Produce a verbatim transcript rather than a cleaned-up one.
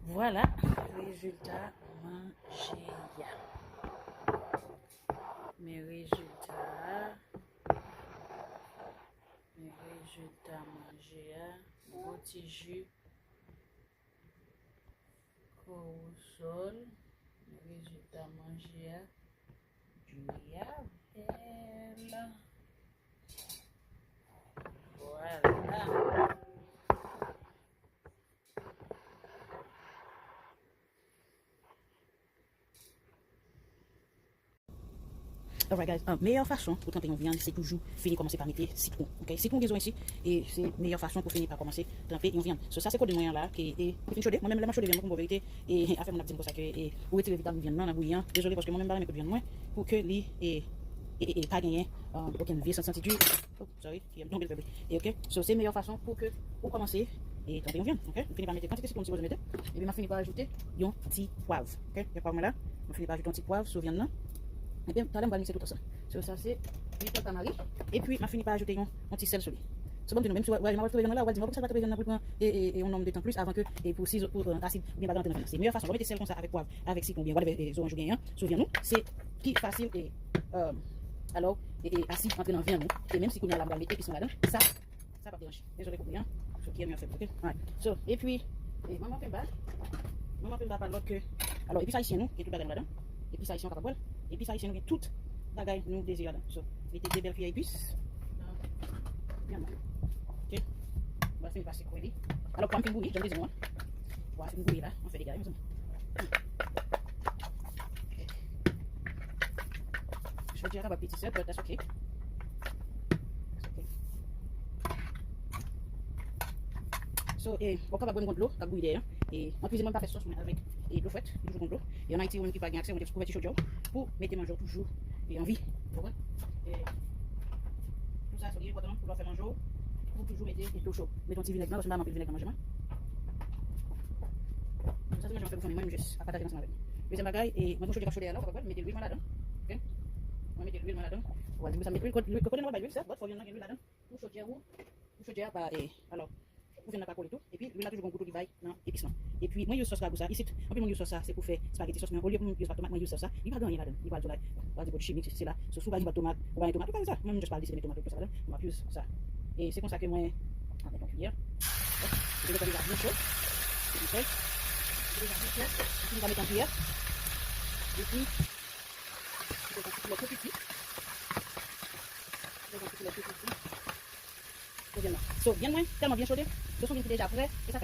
Vwala, rezilta manje a. Men rezilta a. Men rezilta manje a. Yon ti ji. Korosòl, rezilta manje a, diri a bèl. Vwala. Alright guys, uh, meyè fason pou tranpe yon vyann se toujou fini kòmanse pa mete sitwon. Ok, sitwon gen zo isi e se meyè fason pou fini pa kòmanse tranpe yon vyann. So sa se kote mwen an la ke e li fin chode. Mwen menm lè m ap chode vyann mwen pou m ba w verite e afè moun ap di m konsa ke e ou retire vitamin vyann nan nan bouyi an. Dezole paske mwen menm m pa renmen kout vyann mwen pou ke li e e e, e pa genyen um, okenn vye sant santi di. Oh, sorry. Ki m tonbe l fè bri. E ok, so se meyè fason pou ke ou kòmanse e tranpe yon vyann. Ok, m fini pa mete kantite sitwon m sipoze mete. Epi m ap fini pa ajoute yon ti pwav. Ok, yon pwav mwen la. M ap fini pa ajoute yon ti pwav sou vyann nan. Epi talè m pral mikse tout ansanm. So sa se huit heures tamari. Epi m ap fini pa ajoute yon, yon ti sèl sou li. So ban m di nou, menm si w al tranpe vyann nan la, w al di m, poukisa l pa tranpe vyann nan pou l pran e, e, e yon nonm de tan plis avan ke e pou si pou uh, asid oubyen bagay antre nan vyann nan. Se meyè fason, lè w mete sèl konsa avèk pwav, avèk sitwon oubyen whatever e, zoranj ou genyen an sou vyann ou, se ki fasil e um, alò e, e asid antre nan vyann ou. E menm si kounye a la m pral mete epis mwen ladan, sa sa p ap deranje. Dezole pou bri an. So kiyè m yo fè m, ok? Alright. So, epi e, manman penba. Manman penba pa lòt ke alò epis ayisyen nou gen tout bagay nou ladan. Epis ayisyen ou kapab wè l. Epis ayisyen nou gen tout bagay nou dezire ladan. So, mete de bèl kiyè epis. Byen bon. Ok. Mwen fin pase kwè li. Alò pwa m fin bouyi, jan m te di nou an. Pwa fin bouyi la, mwen fè dega wi mezanmi. Jodi a kapab piti sèl, but that's okay. That's okay. So, e, ou kapab wè m gon dlo k ap bouyi dèyè an. E an kwizin mwen m pa fè sòs mwen avèk e dlo frèt, li toujou gon dlo. E an Ayiti ou menm ki pa gen aksè, ou mete kouverti chodyè w pou mete manje w toujou e an vi. Ou konprann? E pou sa, so li enpòtan pou lè w fè manje w, pou toujou mete e dlo cho. Mete yon ti vinèg nan, paske m pa renmen anpil vinèg nan manje mwen. Sa se manje mwen fè pou fanmi mwen, m jis ap pataje l ansanm avèk nou. Dezyèm bagay, e mwen gon chodyè k ap chode a la, ou kapab wè l, m mete lwil mwen ladan. Ok? Mwen mete lwil mwen ladan. Ou a di m sa m met lwil, kote nou bay lwil sa, but fò vyann nan gen lwil ladan. Pou chodyè ou, pou chodyè a pa, e, alò, pou vyann nan pa kole tou. Epi lwil la toujou gon gou tou li bay nan epis lan. Epi mwen use sòs ragou sa isit. Anpil moun use sòs sa se pou fè spaghetti sòs, men olye pou m use pat tomat, mwen use sòs sa. Li pa gen anyen ladan. Li pral di w la, ou pral di pwodui chimik, sesi sela. So si w pa gen pat tomat, ou pa gen tomat, ou ka fè sa. Mwen menm m just pa li, se mete tomat ou sa ladan. M ap use sa. E se konsa ke mwen avèk yon kiyè. Hop, mete deja byen cho. Epi fè. Mete deja byen cho. Epi nou ka mete yon kiyè. Epi mete yon ti koulè tou piti. Mete yon ti koulè tou piti. Dezyenm nan. So, vyann mwen tèlman byen chode, so se yon vyann ki deja prè, e sa